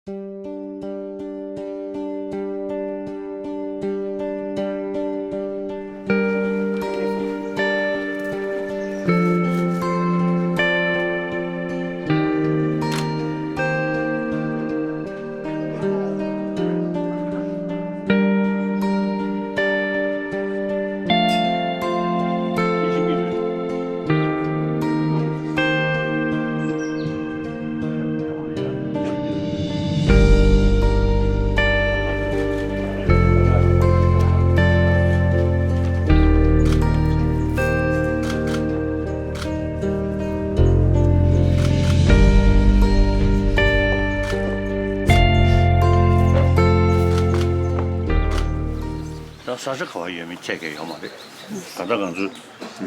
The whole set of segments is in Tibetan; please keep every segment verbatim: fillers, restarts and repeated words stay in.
ད་ས་ཆ་ག་བ་ཡོད་མེད་ཁྱད་ཀྱང་ཡོད་མ་རེད། གང་ལྟར་ང་ཚོའི་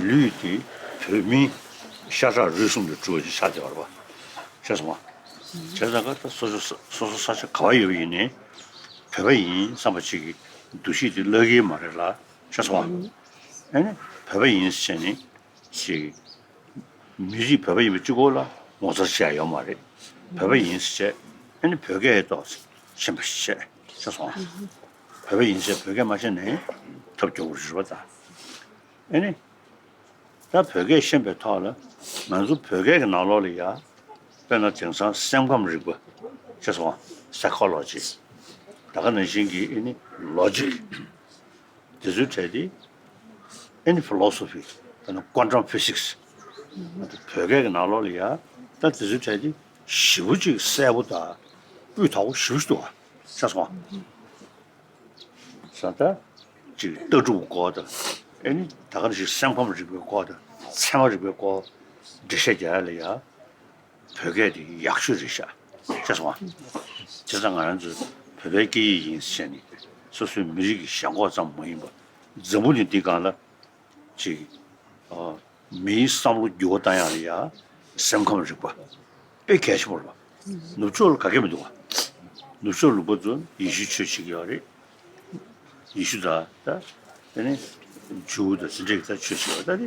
ལུས་དེ་བོད་མིའི་ཤ་ཁྲག་རུས་གསུམ་ལས་གྲུབ་པ་ཞིག་ཆགས་བསྡད་པ་རེད་པ། ཤེས་སོང་ང་། བྱས་ཙང་ཀ་ད་སོ་སོ་ས་སོ་སོ་ས་ཆ་ག་བ་ཡོད་པ་ཡིན་ནའི་བོད་པ་ཡིན་བསམ་པ་ཅིག་གི་འདུ་ཤེས་དེ་བརླག་གི་མ་རེད་ལ། ཤེས་སོང་ང་། ཨ་ནི་བོད་པ་ཡིན་ཟེར་བྱས་ནས་ཅིག་མི་རིགས་བོད་པ་ཡིན་པ་གཅིག་པོ་ལ་ངོ་མཚར་བྱས་ཡོད་མ་རེད། བོད་པ་ཡིན་ཟེར་བྱས་ཨ་ནི་བོད་སྐད་ཏོག་ཙམ་ཤེས་པ་ཞིག་བྱས། ཤེས་སོང་ང་། བོད་པ་ཡིན་ཟེར་བོད་སྐད་མ་ཤེས་ནའི་ཐབས་སྐྱོ་པོ་རེད་པ་ད། ཨ་ནི། ད་བོད་སྐད་ཤེས་པའི་ཐོག་ལ་ང་ཚོ་བོད་སྐད་ཀྱི་ནང་ལོགས་ལ་ཡ། དཔེར་ན་དེང་སང་སེམས་ཁམས་རིག་པ། ཅེས་སོང་། Psychology། ད་ག་ནང་བཞིན་གྱི་ཨ་ནི་Logic། དེ་ཚོའི་གྲས་དེ་ཨ་ནི་Philosophy། དཔེར་ན་Quantum Physics། བོད་སྐད་ཀྱི་ནང་ལོགས་ལ་ཡ། ད་དེ་ཚོའི་གྲས་དེ་ཞེ་པོ་ཅིག་གསལ་པོ་དང་སྤུས་དག་པོ་ཞེ་པོ་ཅིག་འདུག་བ། ཤེས་སོང་། ས་ད་ཅིག་ལྟ་གྲུབ་སྐོར་དང་། ཨེ་ནི་ད་ག་ནང་བཞིན་སེམས་ཁམས་རིག་པའི་སྐོར་དང་ཚད་མ་རིག་པའི་སྐོར་འགྲེལ་བཤད་རྒྱག་ཡ་ལ་ཡ། བོད་སྐད་དེ་ཡག་ཤོས་རེད་ཤག། ཤེས་སོང་ང་། བྱས་ཙང་ང་རང་ཚོ་བོད་པའི་སྐད་ཡིག་ཡིན་ཟེར་ནས་སོ་སོའི་མི་རིགས་ཀྱི་ཞེན་ཁོག་ཙམ་མ་ཡིན་པར་འཛམ་བུ་གླིང་འདིའི་སྒང་ལ། ཅིག་ཨ། མིའི་བསམ་བློ་འགྱུར་བ་བཏང་ཡག་ལ་ཡ་སེམས་ཁམས་རིག་པ་དཔེ་གལ་ཆེན་པོ་རེད་པ། ནུབ་ཕྱོགས་ལ་ག་གེ་མི་འདུག་བ། ནུབ་ཕྱོགས་ལུང་པ་ཚོ་ཡེ་ཤུ་ཆོས་བྱེད་ཀྱི་ཡོད་རེད། ཡེ་ཤུ་དང་ད་དེ་ནི་ཇུའུ་དང་དེ་འདྲས་ཀྱི་ད་ཆོས་བྱེད་པ་ད་དེ་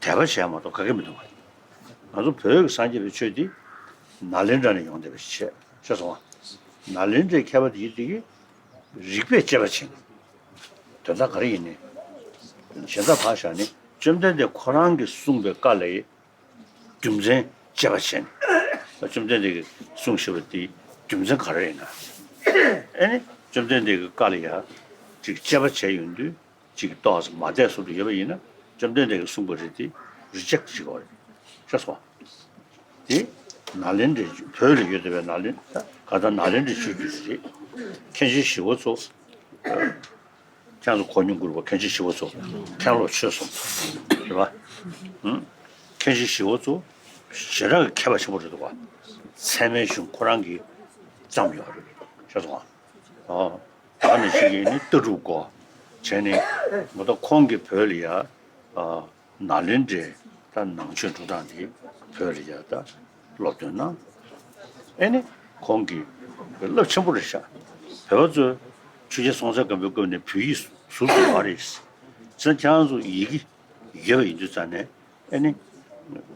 དད་པ་བྱས་མ་གཏོགས་ག་གེ་མི་འདུག་བ། ང་ཚོ་བོད་ཀྱི་སངས་རྒྱས་པའི་ཆོས་འདི་ནཱ་ལེནྡྲ་ནས་ཡོང་བསྡད་པ་ཞིག་བྱས། ཤེས་སོང་བ། ནཱ་ལེནྡྲའི་མཁས་པ་དེ་ཡིན་དེ་གི་རིགས་པས་དཔྱད་པ་བྱས་ནས། དོན་དག་ག་རེ་ཡིན་ནའི། གཞན་དག་ཕར་བཞག་ནས་བཅོམ་ལྡན་འདས་ཁོ་རང་གིས་གསུངས་པའི་བཀའ་ལ་རྒྱུ་མཚན་དཔྱད་པ་བྱས་ནས། བཅོམ་ལྡན་འདས་ཀྱིས་གསུངས་བཞག་པ་དེའི་རྒྱུ་མཚན་ག་རེ་ཡིན་ན། ཨེ་ནི་བཅོམ་ལྡན་འདས་ཀྱི་བཀའ་ལ་ཡ་ཅིག་དཔྱད་པ་བྱས་ཡོང་དུས་ཅིག་ཏོག་ཙམ་མ་བདེ་སོ་འདྲ་ཡོད་པ་ཡིན་ན་བཅོམ་ལྡན་འདས་ཀྱིས་གསུངས་པ་རེད་དེ་རི་ཇེག་བྱེད་དགོས་རེད། ཤེས་སོང་། དེ་ནཱ་ལེནྡྲའི་བོད་ལ་ཡོད་བསྡད་པའི་ནཱ་ལེན་ད་ག་ད་ནཱ་ལེནྡྲའི་ཆོས་བརྒྱུད་རེད། མཁན་ཆེན་ཞི་བ་འཚོ། ཁྱེད་ཚོ་གོ་མྱོང་དགོས་རེད་པ། མཁན་ཆེན་ཞི་བ་འཚོ་མཁན་སློབ་ཆོས་གསུམ་རེད་པ། ཨུ། མཁན་ཆེན་ཞི་བ་འཚོ་ཞེ་དྲག་གི་མཁས་པ་ཆེན་པོ་རེད་འདུག་པ། ཚད་མའི་གཞུང་ཁོ་རང་གིས་བརྩམས་ཡོད་རེད། ཤེས་སོང་ང་། ཨོ། ད་ནི་ཞིག་གིས་ནི་ལྟ་གྲུབ་སྐོར་བྱས་ནས་མ་གཏོགས་ཁོང་གིས་བོད་ལ་ཡ། ཨ། ནཱ་ལེནྡྲའི་ད་ནང་ཆོས་འགྲོ་སྟངས་དེ་བོད་ལ་ཡ་ད་སློབ་སྟོན་གནང་། ཨེ་ནི་ཁོང་གིས་རླབས་ཆེན་པོ་རེད་ཤག། བོད་པ་ཚོས་ཆོས་རྒྱལ་སྲོང་བཙན་སྒམ་པོའི་སྐབས་ནས་བོད་ཡིག་ཟུར་དུ་ཡོད་རེད། བྱས་ཙང་ཁྱེད་རང་ཚོ་ཡི་གེ་ཡོད་པ་ཡིན་དུས་ཙང་ནས། ཨེ་ནི།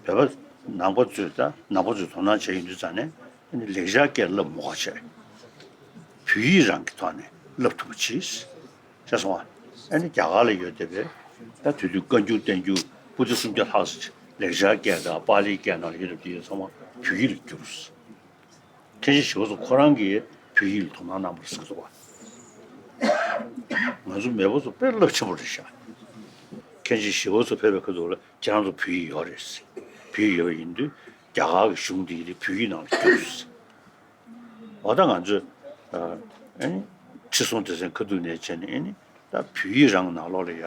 བོད་པ་ནང་པ་ཚོས་ད་ནང་པ་ཚོས་དོ་སྣང་བྱས་ཡོང་དུས་ཙང་ནས། ཨེ་ནི་ལེགས་སྦྱར་སྐད་བསླབ་མ་དགོས་པ་བྱས། བོད་ཡིག་རང་གི་ཐོག་ནས་བསླབ་ཐུབ་པ་བྱས། ཤེས་སོང་ང་། ཨེ་ནི་རྒྱ་གར་ལ་ཡོད་བསྡད་པའི་ད་དེ་དུས་བཀའ་འགྱུར་བསྟན་འགྱུར་པོ་ཏི་སུམ་བརྒྱ་ལྷག་ཙམ་ལེགས་སྦྱར་སྐད་དང་པཱ་ལིའི་སྐད་ནང་ལ་ཡོད་བསྡད་པ་དེ་ཚང་མ་བོད་ཡིག་ལ་བསྒྱུར། མཁན་ཆེན་ཞི་བ་འཚོ་ཁོ་རང་གིས་བོད་ཡིག་ལ་དོ་སྣང་གནང་བ་རེད་ཟེར་གྱི་འདུག་པ། ང་ཚོ་མེས་པོ་ཚོ་དཔེ་རླབས་ཆེན་པོ་རེད་ཤག། མཁན་ཆེན་ཞི་བ་འཚོ་ཕེབས་པའི་ཁ་ཐུག་ལ་ཁྱེད་རང་ཚོ་བོད་ཡིག་ཡོད་རེད། བོད་ཡིག་ཡོད་པ་ཡིན་དུས་རྒྱ་གར་གྱི་གཞུང་འདི་ཡིན་དུས་བོད་ཡིག་ནང་ལ་བསྒྱུར། འོ་ད་ང་ཚོས་ཨ་ནི་ཁྲི་སྲོང་ལྡེ་བཙན་ཁ་ཐུག་ནས་བྱས་ནས་ཨ་ནི་ད་བོད་ཡིག་རང་ནང་ལོགས་ལ་ཡ་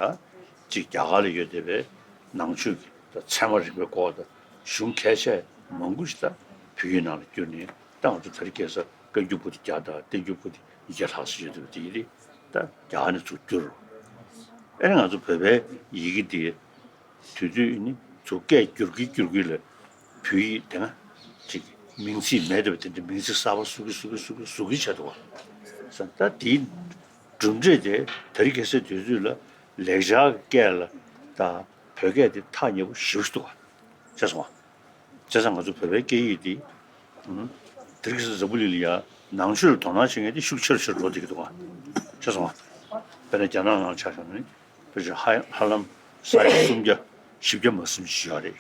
ཅིག་རྒྱ་གར་ལ་ཡོད་བསྡད་པའི་ནང་ཆོས་ཀྱི་ད་ཚད་མ་རིག་པའི་སྐོར་དང་གཞུང་ཁ་ཤས་མང་པོ་ཞིག་ད་བོད་ཡིག་ནང་ལ་བསྒྱུར་ནས་ད་ང་ཚོ་དེ་རིང་ཁ་སང་བཀའ་འགྱུར་པོ་ཏི་བརྒྱ་དང་བསྟན་འགྱུར་པོ་ཏི་ཉིས་བརྒྱ་ལྷག་ཙམ་ཡོད་བསྡད་པ་དེ་ཡིན་དུས་ད་རྒྱ་གར་ནས་ཚུར་བསྒྱུར། ཨ་ནི་ང་ཚོ་བོད་པའི་ཡི་གེ་འདི། དུས་ཚོད་ནི་ཚུར་སྐད་བསྒྱུར་གྱིན་བསྒྱུར་གྱིན་ལ་བོད་ཡིག་དེ་སྔ་ཅིག་མིང་ཚིག་མེད་བསྡད་པ་དེ་འདྲ་མིང་ཚིག་གསར་པ་བཟོ་གི་བཟོ་གི་བཟོ་གི་བཟོ་གི་བྱས་འདུག་བ། ད་དེའི་གྲུབ་འབྲས་དེ་དེ་རིང་ཁ་སང་དུས་ཚོད་ལ་ལེགས་སྦྱར་གྱི་སྐད་ལ་ད་བོད་སྐད་དེ་ཐག་ཉེ་པོ་ཞེ་པོ་ཞིག་འདུག་བ། བྱས་སོང་བ། བྱས་ཙང་ང་ཚོ་བོད་པའི་སྐད་ཡིག་འདི། ཨུམ། དེ་རིང་ཁ་སང་འཛམ་བུ་གླིང་ལ་ཡ་ ནང་ཆོས་ལ་དོ་སྣང་བྱེད་མཁན་དེ་ཤུགས་ཆེ་རུ་ཆེ་རུ་འགྲོ་བསྡད་ཀྱི་འདུག་ག་ཤེས་སོང་ང་། དཔེར་ན་རྒྱ་ནག་ནང་ཆ་བཞག་ན་ནི་ཕལ་ཆེར་ཧ་ཧ་ལམ་ས་ཡ་སུམ་བརྒྱ་བཞི་བརྒྱ་མ་ཟིན་ཅིག་ཡོད་རེད།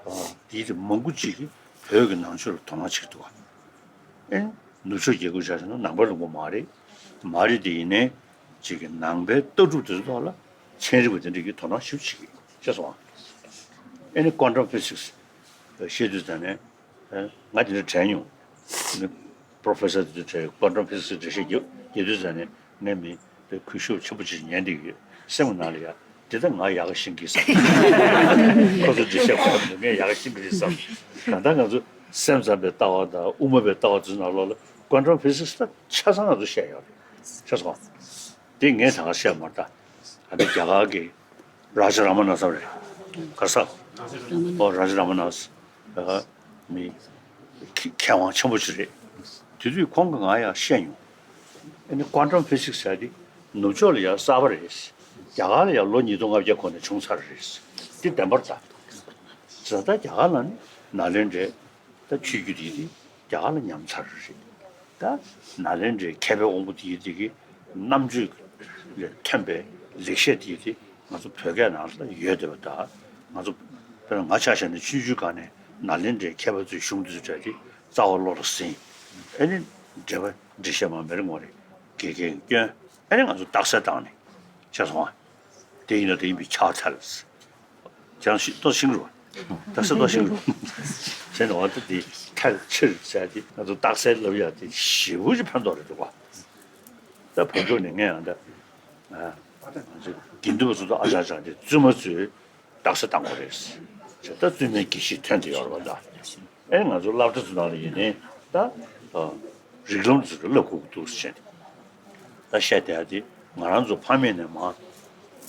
ཨ། དེའི་དེ་མང་པོ་ཅིག་གིས་བོད་ཀྱི་ནང་ཆོས་ལ་དོ་སྣང་བྱེད་ཀྱི་འདུག་ག་ཨེ། ནུབ་ཕྱོགས་རྒྱལ་ཁབ་ཆ་བཞག་ན་ནང་པ་རིན་པོ་མ་རེད། མ་རེད་དེ་ཡིན་ནའི་ཅིག་གི་ནང་པའི་ལྟ་གྲུབ་དེ་ཚོ་ཐོག་ལ་ཚན་རིག་པ་དེ་འདྲ་གིས་དོ་སྣང་ཞེ་པོ་བྱེད་ཀྱི་ཤེས་སོང་ང་། ཨེ་ནི་quantum physics་བཤད་དུས་ཙང་ནས། ཨ། ང་དེ་འདྲ་དྲན་མྱོང་། ཨ་ནི་professor་དེ་ཚོ་གྲས་quantum physics་འགྲེལ་བཤད་རྒྱབ་རྒྱག་དུས་ཙང་ནས་ངས་མི་དེ་གུས་ཞབས་ཆེན་པོ་ཅིག་ཉན་བསྡད་ཡོད། སེམས་ཀྱི་ནང་ལ་ཡ་འདི་ད་ང་ཡག་ག་ཤེས་ཀྱི་བསམ། ཁོ་ཚོ་འགྲེལ་བཤད་གོ་ཡག་འདུག་ངས་ཡག་ག་ཤེས་ཀྱི་རེད་བསམ། གང་ལྟར་ང་ཚོ་སེམས་ཙམ་པའི་ལྟ་བ་དང་དབུ་མ་པའི་ལྟ་བ་དེ་ཚོ་ནང་ལོགས་ལ་quantum physics་ད་ཆ་ཚང་ང་ཚོ་བཤད་ཡོད་རེད། ཤེས་སོང་ང་། དེ་ངས་ད་ག་བཤད་མ་རེད་ད། ཨ་ནི་རྒྱ་གར་གྱི་རཱ་ཇ་ར་མ་ན་ས་རེད། ག་ས། ཨོ་རཱ་ཇ་ར་མ་ན་ས། ཨ། མི་མཁས་དབང་ཆེན་པོ་ཅིག་རེད། དེ་དུས་ཁོང་གིས་ང་ཡང་བཤད་མྱོང་། ཨ་ནི་quantum physics་ཟེར་དེ་ནུབ་ཕྱོགས་ལ་ཡང་གསར་པ་རེད། རྒྱ་གར་ལ་ཡང་ལོ་ཉིས་སྟོང་ལྔ་བརྒྱ་གོང་ནས་བྱུང་ཚར་རེད། དེ་བདེན་པ་རེད་ད། ད་ལྟ་རྒྱ་གར་ལ་ནི་ནཱ་ལེནྡྲའི་ད་ཆོས་བརྒྱུད་དེ་དེ་རྒྱ་གར་ལ་ཉམས་ཚར་རེད། ད་ནཱ་ལེནྡྲའི་མཁས་པའི་དབང་པོ་དེ་དེ་གི་རྣམ་དཔྱོད་ལས་ཐོན་པའི་ལེགས་བཤད་དེ་དེ་ང་ཚོ་བོད་སྐད་ནང་ལ་ཡོད་བསྡད་པ་ད། ང་ཚོ་དཔེར་ན་ང་ཆ་བཞག་ན་ཆུང་ཆུང་སྒང་ནས་ནཱ་ལེནྡྲའི་མཁས་པ་ཚོའི་གཞུང་དེ་ཚོ་གྲས་དེ་རྩ་བ་བློ་ལ་ཟིན། ཨེ་ནི་འགྲེལ་པ་འགྲེལ་བཤད་མ་མེར་ངོ་རེ་དགེ་རྒན་སྐྱོན། ཨེ་ནི་ང་ཚོ་རྟགས་གསལ་བཏང་ནས་ཆགས་སོང་ང་། དེ་ཡིན་ན་དེ་ཡིན་པའི་ཆགས་ཚར། ཅང་ཞིག་ཏོ་ཤིང་རུ། ད་སེ་ཏོ་ཤིང་རུ། ཟེར་ནས་འོ་ད་དེ་ཐལ་ཕྱིར་ཟེར་དེ་ང་ཚོ་རྟགས་གསལ་ལབ་ཡ་དེ་ཞེ་པོ་ཅིག་ཕན་ཐོགས་རེད་འདུག་བ། ད་བོད་སྐྱོར་ནས་ངས་ཡང་ད། ང་ཚོ་དགེ་འདུན་པ་ཚོ་ད་ཨ་ཅག་ཅག་དེ་བཙུན་མ་ཚོས་རྟགས་གསལ་བཏང་དགོས་རེད། ད་བཙུན་མའི་དགེ་བཤེས་ཐོན་དེ་ཡོད་རེད་བ་ད། ཨེ་ང་ཚོ་སློབ་གྲྭ་ཚོ་ནང་ལ་ཡིན་ནའི་ད། རིགས་ལམ་ཚོ་གི་བསླབ་དགོས་ཀྱི་འདུག་ཟེར་ནས། ད་བཤད་བསྡད་ཡ་དེ་ང་རང་ཚོ་ཕ་མེས་ནས་མ།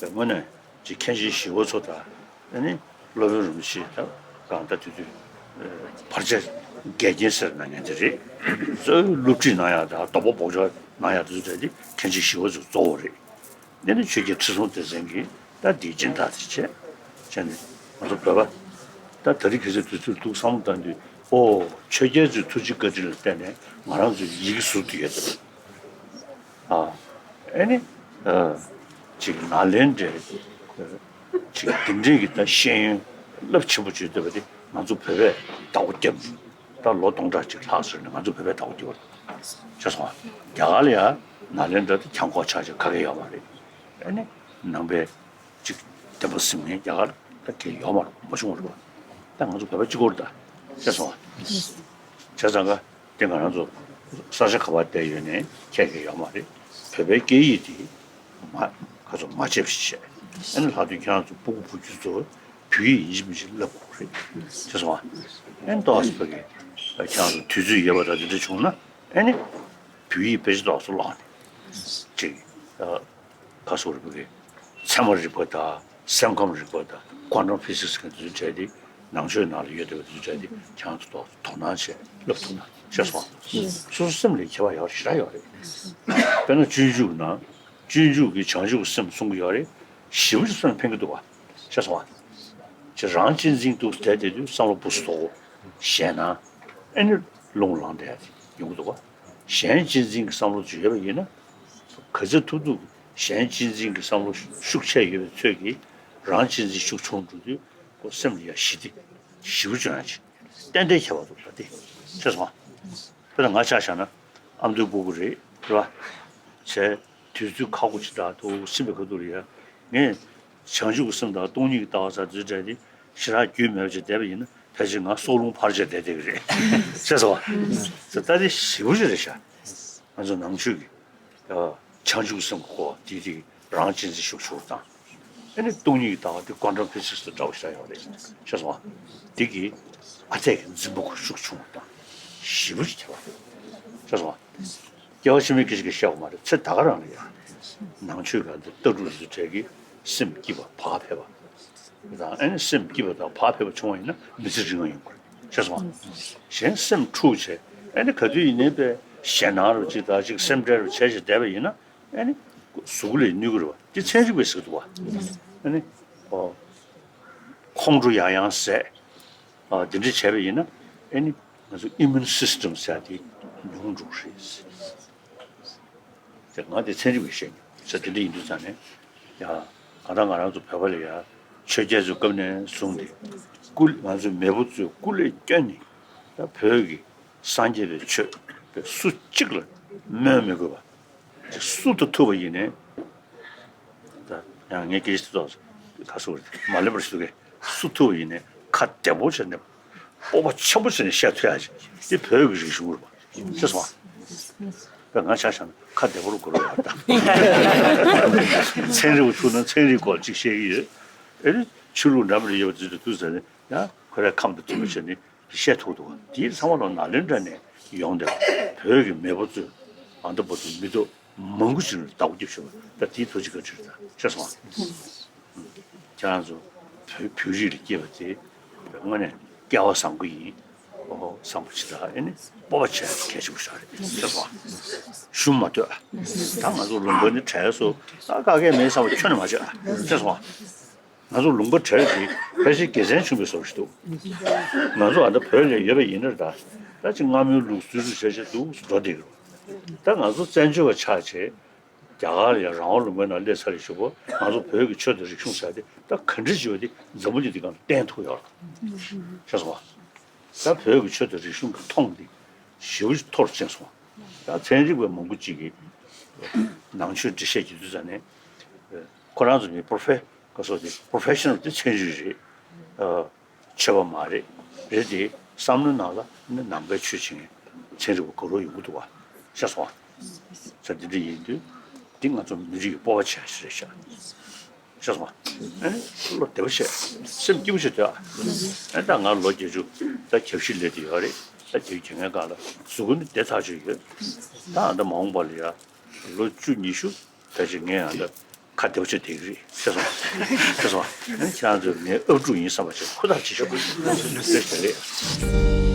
དངོས་གནས་ཀྱི་མཁན་ཆེན་ཞི་བ་འཚོ་དང་། ཨ་ནི་སློབ་དཔོན་རིན་པོ་ཆེ་དང་གང་ལྟར་དེ་དུས་བར་ཆད་འགལ་རྐྱེན་སེལ་གནང་མཁན་དེ་རེད། གཙོ་བོ་སློབ་ཁྲིད་གནང་ཡ་དང་དོགས་པ་འབོག་ཆོག་གནང་ཡ་དེ་ཚོ་གྲས་དེ་མཁན་ཆེན་ཞི་བ་འཚོ་གཙོ་བོ་རེད། དེ་ནི་ཆོས་རྒྱལ་ཁྲི་སྲོང་ལྡེ་བཙན་གྱིས་ད་འདིའི་སྦྱིན་བདག་དེ་བྱས། བྱས་ནས་ང་ཚོ་བོད་པ་ད་ད་རེས་ཁ་སང་དུས་ཚོད་འདུག་བསམ་བློ་བཏང་དུས། ཨོ། ཆོས་རྒྱལ་ཚོའི་ཐུགས་རྗེ་བཀའ་དྲིན་ལ་བརྟེན་ནས་ང་རང་ཚོའི་ཡི་གེ་ཟུར་དུ་ཡོད་དེ། ཨ། ཨེ་ནི། ཨ། ཅིག་ནཱ་ལེནྡྲའི་ཅིག་འདི་འདྲའི་གི་ད་ཤེས་ཡོན་རླབས་ཆེན་པོ་བརྗོད་བསྡད་པ་དེ་ང་ཚོ་བོད་པས་བདག་པོ་བརྒྱབ། ད་ལོ་སྟོང་ཕྲག་གཅིག་ལྷག་ཙམ་ནས་ང་ཚོ་བོད་པས་བདག་པོ་བརྒྱབ་པ་རེད། ཤེས་སོང་ང་། རྒྱ་གར་ལ་ཡང་ནཱ་ལེནྡྲ་དེ་གྱང་ཁོག་ཆག་ཆག་ག་གེ་ཡོད་མ་རེད། ཨ་ནི་ནང་པའི་གཅིག་བདེན་པ་སེམས་ངན་རྒྱ་གར་ད་གེ་ཡོད་མ་རེད། མ་བྱུང་བ་རེད་པ། ད་ང་ཚོ་བོད་པ་གཅིག་པོ་རེད་ད། ཤེས་སོང་ང་། བྱས་ཙང་ཀ་དེ་ང་རང་ཚོ་ས་ཆ་ག་པར་བསྡད་ཡོད་ནའི་ཁྱད་གེ་ཡོད་མ་རེད། བོད་པའི་སྐད་ཡིག་དེ་མ་ག་ཚོད་མ་བརྗེད་པ་ཞིག་བྱས། ཨ་ནི་ལྷག་དོན་ཁྱེད་རང་ཚོ་སྤུ་གུ་བུ་རྒྱུད་ཚོ་བོད་ཡིག་ཡིན་གཅིག་མིན་གཅིག་བསླབ་དགོས་རེད། ཤེས་སོང་ང་། ཨ་ནི་ཏོག་ཙམ་ཕ་གི་ཁྱེད་རང་ཚོ་དུས་ཚོད་ཡོད་པ་དང་དེ་འདྲ་བྱུང་ན། ཨ་ནི་བོད་ཡིག་དཔེ་ཆ་ཏོག་ཙམ་བཀླགས་ནས་ཅིག་ཨ། ག་སོགས་རིག་པ་གི་ཚད་མ་རིག་པ་དང་སེམས་ཁམས་རིག་པ་དང་quantum physics་གི་འདི་ཚོའི་གྲས་དེ་ནང་ཆོས་ནང་ལ་ཡོད་བསྡད་པ་འདི་ཚོའི་གྲས་དེ་ཁྱེད་རང་ཚོ་ཏོག་ཙམ་དོ་སྣང་བྱས་བསླབ་ཐུབ་ན་ཤེས་སོང་ང་། སོ་སོ་སེམས་ལ་ཁྱད་པར་ཡོད་ཞེ་དྲག་ཡོད་རེད། དཔེར་ན་སྤྱོད་འཇུག་ནང་སྤྱོད་འཇུག་གི་བྱང་ཆུབ་སེམས་གསུང་གི་ཡོད་རེད། ཞེ་པོ་ཅིག་སེམས་ལ་ཕན་གྱི་འདུག་བ། ཤེས་སོང་ང་། ཅེས་རང་གཅེས་འཛིན་འདུག་བསྡད་བསྡད་དུས་བསམ་བློ་སྦུ་སུ་དོག་གོ། ཞེད་སྣང་། ཨེ་ནི་རླུང་ལངས་བསྡད་ཡོང་གི་འདུག་ག་གཞན་གཅེས་འཛིན་གྱི་བསམ་བློ་ཅིག་ཡོད་པ་ཡིན་ན། ག་ཚོད་ཐུབ་ཐུབ་གཞན་གཅེས་འཛིན་གྱི་བསམ་བློ་ཤུགས་ཆེ་ཡོད་པའི་ཚོད་ཀྱིས་རང་གཅེས་འཛིན་ཤུགས་ཆུང་འགྲོ་དུས་ཁོ་སེམས་ལ་ཡ་ཞི་བདེ་ཞེ་པོ་བྱུང་ཡ་ཅིག་ཏན་ཏན་ཁྱད་པར་འདུག་ད་དེ་ཤེས་སོང་ང་། དཔེར་ན་ང་ཆ་བཞག་ན་ཨ་མདོའི་སྤུ་གུ་རེད། རེད་བ། བྱས། དུས་ཚོད་ཁག་པོ་ཅིག་དང་དུ་ཕྱིན་པའི་ཁ་ཐུག་ལ་ཡ། ངས་བྱང་ཆུབ་ཀྱི་སེམས་དང་སྟོང་ཉིད་ཀྱི་ལྟ་བ་ཟེར་དུས་འདྲ་དེ་ཞེ་དྲག་རྒྱུས་མེད་པ་ཅིག་བསྡད་པ་ཡིན་ན་ཕལ་ཆེར་ང་སྲོག་རླུང་འཕར་བྱས་བསྡད་བསྡད་ཀྱི་རེད། ཤེས་སོང་ང་། ད་དེ་ཞེ་པོ་ཅིག་རེད་ཤག་ང་ཚོ་ནང་ཆོས་ཀྱི་བྱང་ཆུབ་ཀྱི་སེམས་ཀྱི་སྐོར་དེ་དེ་རང་གཅེས་འཛིན་ཤུགས་ཆུང་བ་དང་། ཨ་ནི་སྟོང་ཉིད་ཀྱི་ལྟ་བ་དེ་quantum physics་དང་འདྲ་བོ་ཞིག་ཡོད་རེད། ཤེས་སོང་ང་། དེ་གིས་ཨ་འཐས་ཀྱི་འཛིན་པ་ཁོ་ཤུགས་ཆུང་བ་དང་ཞེ་པོ་ཅིག་ཁྱད་པར་རེད། ཤེས་སོང་ང་། སྐྱེ་བ་ཕྱི་མའི་སྐད་ཆ་གི་བཤད་པ་མ་རེད། ཚེ་ད་ག་རང་ལ་ཡ། ནང་ཆོས་ག་འདི་ལྟ་གྲུབ་ཚོའི་གྲས་ཀྱི་སེམས་སྐྱིད་པ་བག་ཕེབས་པ། དང་ཨ་ནི་སེམས་སྐྱིད་པ་དང་བག་ཕེབས་པ་བྱུང་བ་ཡིན་ན་མི་ཚེ་རིང་བ་ཡོང་གི་རེད། ཤེས་སོང་ང་། གཞན་སེམས་འཁྲུག་བྱས་ཨ་ནི་ག་དུས་ཡིན་ནའི་པའི་ཞེད་སྣང་རུ་ཅིག་དང་ཅིག་སེམས་ཁྲལ་རུ་བྱས་བྱས་བསྡད་པ་ཡིན་ན། ཨ་ནི་གཟུགས་ལ་གནོད་ཀྱི་རེད་བ། དེ་ཚན་རིག་པས་ཟེར་གྱི་འདུག་བ། ཨ་ནི་ཨོ། ཁོང་ཁྲོ་ཡང་ཡང་ཟད། ཨ། དེ་འདྲ་བྱས་པ་ཡིན་ན་ཨ་ནི་ང་ཚོ་immune system་ཟེར་དེ་ ཉུང་འགྲོ་རེད། དེ་ང་དེ་ཚན་རིག་པས་བཤད་མྱོང་། ས་དེ་འདྲ་ཡིན་དུས་ཙང་ནས་ཡ། གང་ལྟར་ང་རང་ཚོ་བོད་པ་ལ་ཡ། ཆོས་རྒྱལ་ཚོའི་སྐབས་ནས་བཟུང་སྟེ་སྐུ། ང་ཚོའི་མེས་པོ་ཚོས་སྐུ་ལས་བསྐྱོན་ནས་ད་བོད་ཀྱི་སངས་རྒྱས་པའི་ཆོས་པའི་སུ་གཅིག་ལ་སྨོན་མི་དགོས་པ། སུ་དང་ཐུག་པ་ཡིན་ནའི་ད་ཡང་ངས་སྐད་ཆ་དེ་ཚོ་ག་སུ་མ་ལེན་པར་ཞུ་གི། སུ་ཐུག་པ་ཡིན་ནའི་ཁ་བདེ་པོ་བྱས་ནས་སྤོབས་པ་ཆེན་པོ་བྱས་ནས་བཤད་ཐུབ་ཡ་ཅིག་དེ་བོད་ཀྱི་རིག་གཞུང་རེད་པ། ཤེས་སོང་ཨ། ད་ང་ཆ་བཞག་ན་ཁ་བདེ་པོ་རུ་གོ་རོགས་ཡ། ད་ཚན་རིག་པ་ཐུག་ན་ཚན་རིག་སྐོར་ཅིག་བཤད་ཀྱི་ཡོད། ཨེ་རེད། ཆོས་ལུགས་འདྲ་མི་འདྲ་ཡོད་པ་དེ་ཚོ་ཐུག་ཟེར་ནས་ཡང་ཁོ་རའི་ཁམས་དང་མཐུན་པ་བྱས་ནས་བཤད་ཐུབ་འདུག་དེའི་ཚང་མ་ལ་ནཱ་ལེནྡྲ་ནས་ཡོང་བསྡད་པ་བོད་ཀྱི་མེས་པོ་ཚོས་ཨ་མདོ་བར་དུ་མི་ཐོག་མང་པོ་ཞིག་ལ་བདག་པོ་རྒྱབ་བཞག་པ། ད་དེའི་ཐུགས་རྗེ་བཀའ་དྲིན་རེད། ད་ཤེས་སོང་ཨ། ཁྱེད་རང་ཚོ་བོད་བོད་རིགས་ལ་སྐྱེས་པ་དེ་དངོས་གནས་སྐལ་བ་བཟང་པོ་ཡིན། ཨོ་བཟང་པོ་ཅིག་དང་ཨེ་ནི་སྤོབས་པ་བྱས་གལ་ཆེན་པོ་ཞིག་རེད། ཤེས་སོང་ཨ། ཞུམ་མ་སྡོད་ཨ། ད་ང་ཚོ་ལུང་པ་ནི་བྲལ་སོང་། ད་དཀའ་ངལ་མེད་བསམ་པ་ཁྱོན་ནས་མ་བྱེད་ཨ། ཤེས་སོང་ཨ། ང་ཚོ་ལུང་པ་བྲལ་དེ་ཕལ་ཆེར་དགེ་མཚན་ཆུང་བའི་བཟོ་ཞིག་འདུག་ང་ཚོ་ཨ་ད་བོད་ལ་ཡོད་པ་ཡིན་ན་ད་ད་ཅིག་སྔ་མོའི་ལུགས་སྲོལ་རུ་བྱས་བྱས་འདུག་འགྲོ་བསྡད་ཀྱི་རེད། ད་ང་ཚོ་བཙན་བྱོལ་བ་ཆགས་བྱས་རྒྱ་གར་ལ་ཡང་རང་དབང་ལུང་པའི་ནང་སླེབས་ཚར་བའི་གཞུག་གུ་ང་ཚོ་བོད་ཀྱི་ཆོས་དང་རིག་གཞུང་ཟེར་དེ་ད་ག་འདྲ་ཅིག་ཡོད་དེ་འཛམ་བུ་གླིང་འདི་སྒང་ལ་བསྟན་ཐུབ་ཡོད་རེད། ཤེས་སོང་ཨ། ད་བོད་ཀྱི་ཆོས་དང་རིག་གཞུང་གི་མཐོང་འདི་ཞེ་པོ་ཅིག་མཐོ་རུ་ཕྱིན་སོང་། ད་ཚན་རིག་པ་མང་པོ་ཅིག་གིས་ནང་ཆོས་འགྲེལ་བཤད་བྱེད་དུས་ཙང་ནས་ཁོ་རང་ཚོ་ནི་པོ་རོ་ཕེ་ག་སོ་དེ་པོ་རོ་ཕེ་ཤ་ནལ་དེ་ཚན་རིག་རེད། ཨ་ཆོས་པ་མ་རེད། རེད་དེ་བསམ་བློའི་ནང་ལ་ནི་ནམ་མཁའི་ཆོས་བྱེད་མཁན་ཚན་རིག་པ་དགའ་རབ་ཡོང་གི་འདུག་བ། ཤེས་སོང་ཨ། ས་འདི་འདྲ་ཡིན་དུས་འདི་ང་ཚོ་མི་རིགས་ཀྱི་སྤོབས་པ་ཆེ་ཤོས་རེད་ཤག་ཤེས་སོང་ཨ། ཨེ་བློ་བདེ་པོ་བྱས་སེམས་སྐྱིད་པོ་བྱས་སྡོད་ཨ། ཨེ་ད་ང་ལོ་བརྒྱད་ཅུ་ད་གྱ་བཞི་སླེབས་བསྡད་ཡོད་རེད། ད་དེ་རྒྱུ་མཚན་སྒང་ལ་གཟུགས་པོ་ནི་བདེ་ཐག་ཆོད་ཡོད། ད་ཨ་ད་མ་འོངས་པ་ལ་ཡ་ལོ་བཅུ་ཉི་ཤུ་ད་ཅིག་ངས་ཨ་ད་ཁ་བདེ་པོ་བྱས་བསྡད་ཀྱི་རེད། ཤེས་སོང་ཨ། ཤེས་སོང་ཨ། ཨེ་ཁྱེད་རང་ཚོས་ངའི་ཨབ་ཕྲུག་ཡིན་བསམ་པ་བྱས་ཁུ་ཐག་ཆོད་ཤོག་ཨ། བཀྲ་ཤིས་བདེ་ལེགས།